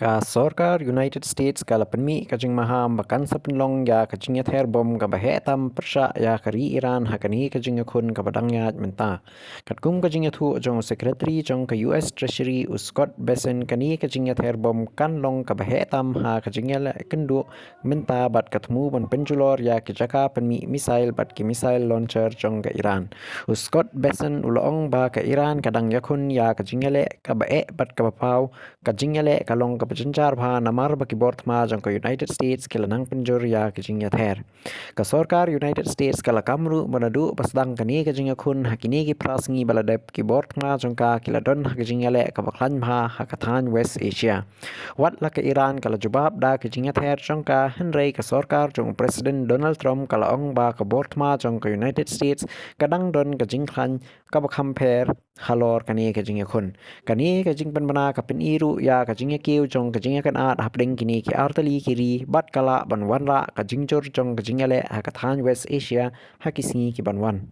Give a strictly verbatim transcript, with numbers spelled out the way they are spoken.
Ka sorkar United States ka la pynmih ka jingmaham ba kan sa pynlong ïa ka jingïather bom kaba heh tam pyrshah ïa ka ri Iran ha kane ka jingïakhun kaba dang ïaid mynta. Katkum ka jingïathuh jong u Secretary jong ka U S Treasury u Scott Bessent, kane ka jingïather bom kan long kaba heh tam ha ka jingïaleh kynduh mynta bad ka thmu ban pynjulor ïa ki jaka pynmih missile bad ki missile launcher jong ka Iran. U Scott Bessent u la ong ba ka Iran ka dang ïakhun ïa ka jingïaleh kaba eh bad kaba paw. Ka jingïaleh ka long kaba jynjar bha namar ba ki bor thma jong ka United States ki la nang pynjur ïa ka jingïather. Ka sorkar United States ka la kam ruh ba naduh ba sdang kane ka jingïakhun ha kine ki phra sngi ba la dep, ki bor thma jong ka ki la don ha ka jingïaleh kaba khlaiñ bha ha ka thaiñ West Asia. Wat la ka Iran ka la jubab da ka jingïather jong ka, hynrei ka sorkar jong u President Donald Trump ka la ong ba ka bor thma jong ka United States ka dang don ka jingkhlaiñ kaba kham pher halor kane ka jingïakhun. Kane ka jingpynbna ka pyni ruh ïa ka jingïakiew jong ka jingïakynad hapdeng kine ki artylli ki ri bad ka lah ban wanrah ka jingjur jong ka jingïaleh ha ka thaiñ West Asia ha ki sngi ki ban wan.